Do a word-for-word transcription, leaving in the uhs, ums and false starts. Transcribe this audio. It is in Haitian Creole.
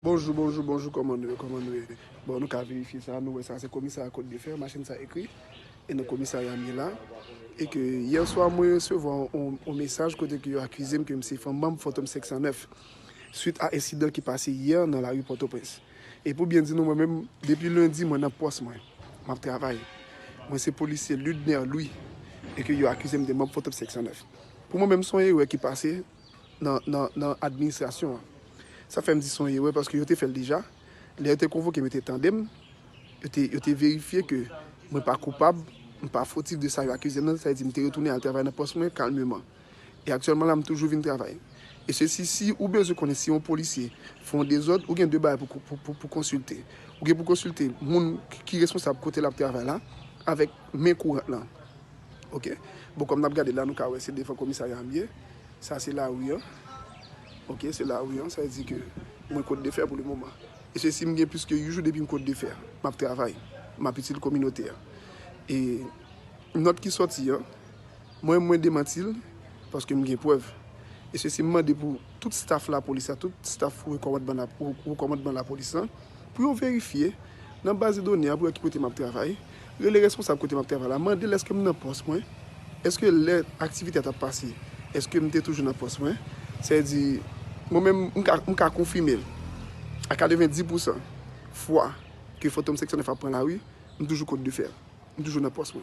Bonjou, bonjou, bonjou, kòman nou ye, kòman nou ye? Bon, nou ka verifye sa, nou wè sa, se komisarya Côte de Fer, machin sa ekri, e nan komisarya m ye la, e ke yè swa mwen resevwa yon, yon mesaj kote ke yo akize m ke m se fanm manm Fantom senk san nèf, swit a ensidan ki pase yè nan lari Pòtoprens. E pou byen di nou, mwen menm, depi lendi, mwen nan pòs mwen, m ap travay. Mwen se polisye Ludner Louis, e ke yo akize m de manm Fantom senk san nèf. Pou mwen menm, se yon erè ki pase, nan, nan, nan administrasyon an. Sa fè m di se yon erè paske yo te fè l deja. Lè yo te konvoke m, yo te tande m, yo te, yo te verifye ke mwen pa koupab, m pa fotif de sa yo akize m nan, sa vle di m te retounen al travay nan pòs mwen kalmeman. E aktyèlman la, m toujou vin travay. E se si, si ou bezwen konnen si yon polisye fè yon dezòd, ou gen de bagay pou, pou, pou, pou konsilte. Ou gen pou konsilte moun ki, ki responsab kote l ap travay la, avèk men kourant lan. Ok. Bon, kòm n ap gade la, nou ka wè se devan komisarya m ye. Sa se lari an. Ok, se lari an. Sa vle di ke mwen Côte de Fer pou le moman. E se si m gen plis ke uit jou depi m Côte de Fer. M ap travay. M ap itil kominote a. E nòt ki sòti an, mwen, mwen demanti l paske m gen prèv. E se si m mande pou tout staf lapolis la, tout staf wo kòmandman la, wo, wo kòmandman lapolis lan, pou yo verifye nan baz de done a pou wè ki kote m ap travay, rele responsab kote m ap travay la, mande l èske m nan pòs mwen, èske lè aktivite a t ap pase, èske m te toujou nan pòs mwen. Sa vle di, mwen menm, m ka, m ka konfime l a katrevenndis pousan fwa ke Fantom senk san nèf ap pran lari, m toujou Côte de Fer. M toujou nan pòs mwen.